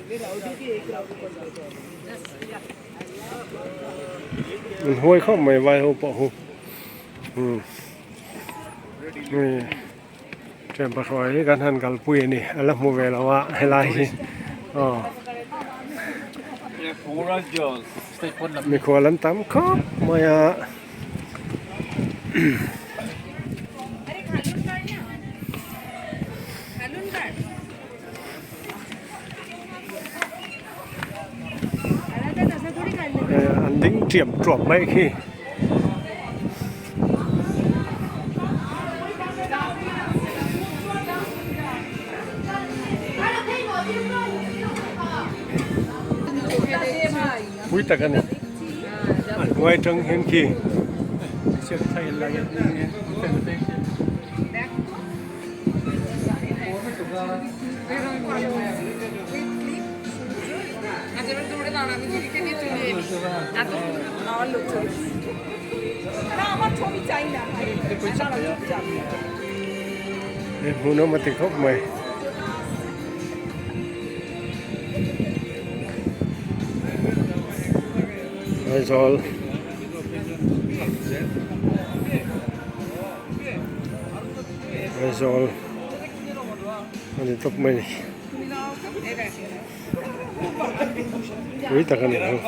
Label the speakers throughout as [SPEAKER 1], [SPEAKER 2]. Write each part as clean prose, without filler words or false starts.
[SPEAKER 1] An huai khawp mai vai ho pawh hu umm hei thianpa hruai hi kan han kalpui a ni a la hmu ve lo a helai hi aw mikhual an tam khawp mai a. An ding tiam tuam mai khi. Pui tak a ni. A hnuai tang hian khi. He hmun awm a ti khawp mai. Aizawl. Aizawl a ni tawp mai a ni pui tak a ni ang.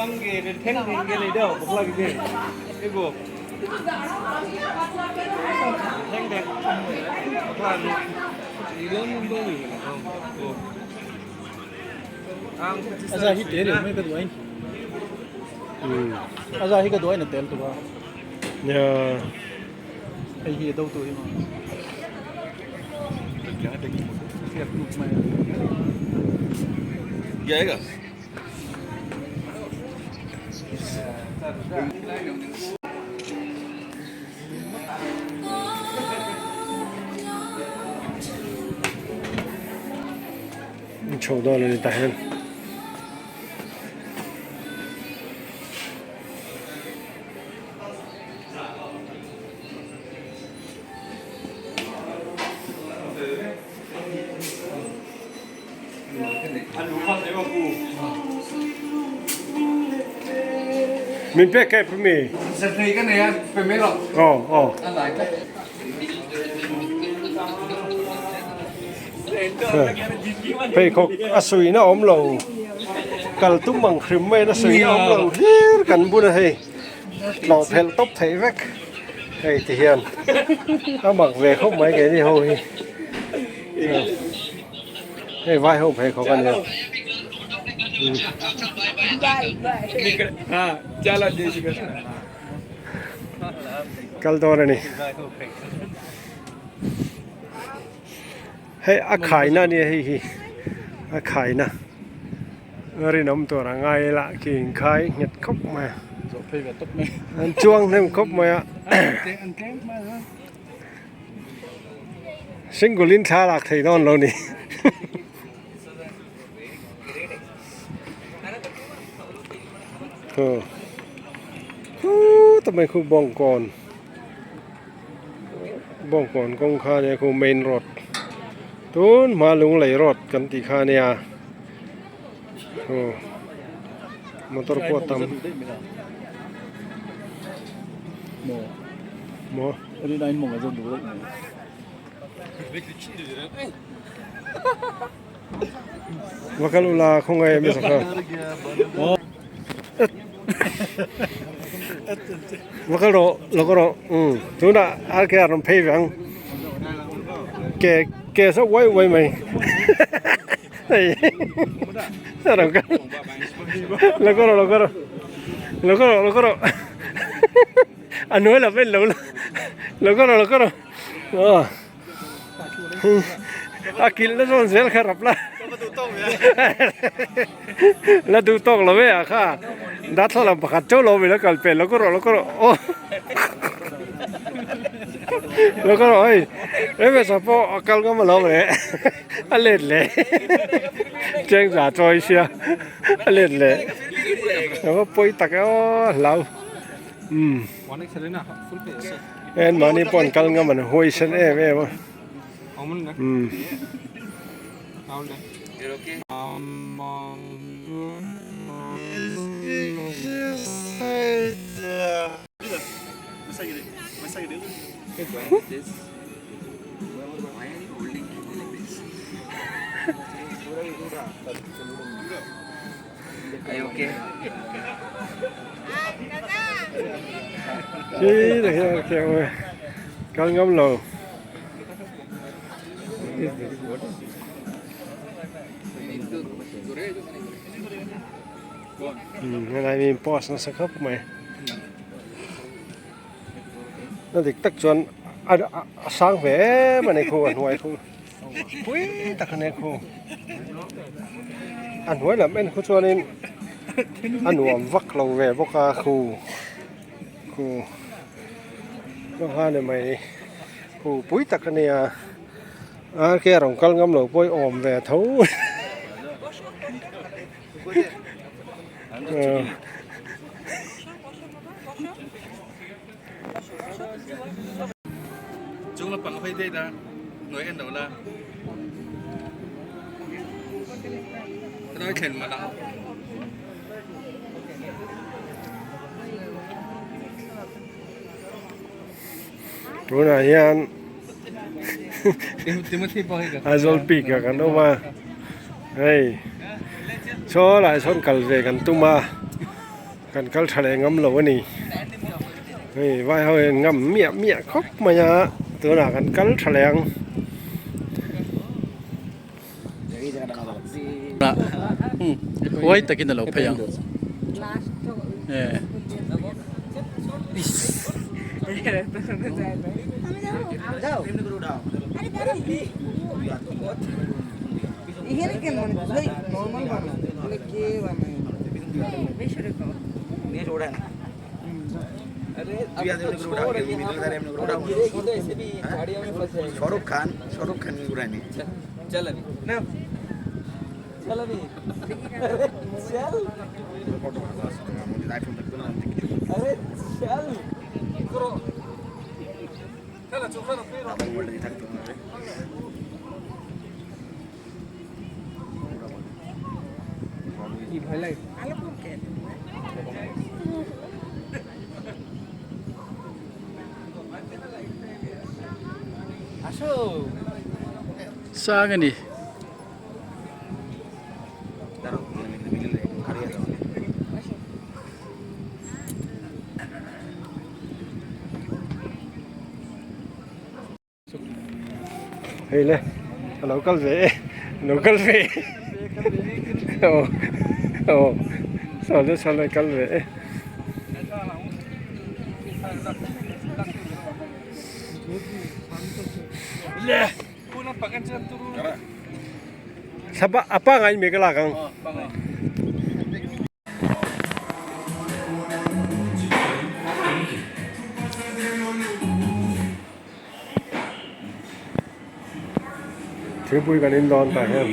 [SPEAKER 2] Hei hi a do tur hi maw?
[SPEAKER 1] Chho dawn a ni tah hian. Min pek kep mi. Aw aw. Pheikhawk a suihna awm lo kal tum ang hrim mai in a suihna awm lo hlir kan bun a hei. Tlawh phelh tawp theih vek hei ti hian a mak ve khawp mai keini ho hi hei vai ho pheikhawk a nia. Kal dawn a ni hei a khaina a nia hei hi a khaina. Rinawm tur a ngai lah khi inkhai nghet khawp mai a. An chuang hnem khawp mai a. Single in thla lak thei dawn lo ni. Khuuuh mai khu bawngkawn bawngkawn kawng kha nia khu main road tun hma lunglei road kan tih kha nia. Aw motor pawh a tam maw va kal ula khawngaih em zaka va kal rawh lo kal rawh umm tunah rk a rawn phei ve ang ke ke zawk uai uai mai. Lo kal rawh lo kal rawh lo kal rawh lo kal rawh a hnuai lam en lo la lo kal rawh lo kal rawh aw a kilh na zawn zel kha rap la la duh tawk lo e ah kha darthlalang pakhat chauh lo awm ila kal pel lo kal rawh lo kal rawh aw. Lo kal rawh hei hmasa pawh a kal ngam alawm le a let leh cheng za chawi sia a let leh a va pawi tak e aw hlau umm en mahni pawh an kal ngam an huai sen em em a umm. Kal ngam lo. Helai mi post nasa khawp mai a dik tak chuan a sang ve em a ni khu a hnuai khu pui tak a ni khu a hnuai lam en khu chuanin a nuam vak lo ve bawk a khu khu a ni mai khu pui tak a nia. A ke a rawn kal ngam lo pawh hi awm ve tho. Tunah hian Aizawl peak ah kan awm a hei saw lai sawn kal ve kan tum a kan kal tha leh ngam lo a ni hei vai ho hian ngam miah miah khawp mai a tunah kan kal tha leh ang.
[SPEAKER 2] Huai takin a lo phei ang. Sang a ni.
[SPEAKER 1] Hei le a lo kal ve e a lo kal ve e aw aw saw le saw le kal ve e. A pangai mi ka lak ang. Thingpui kan in dawn tah hian.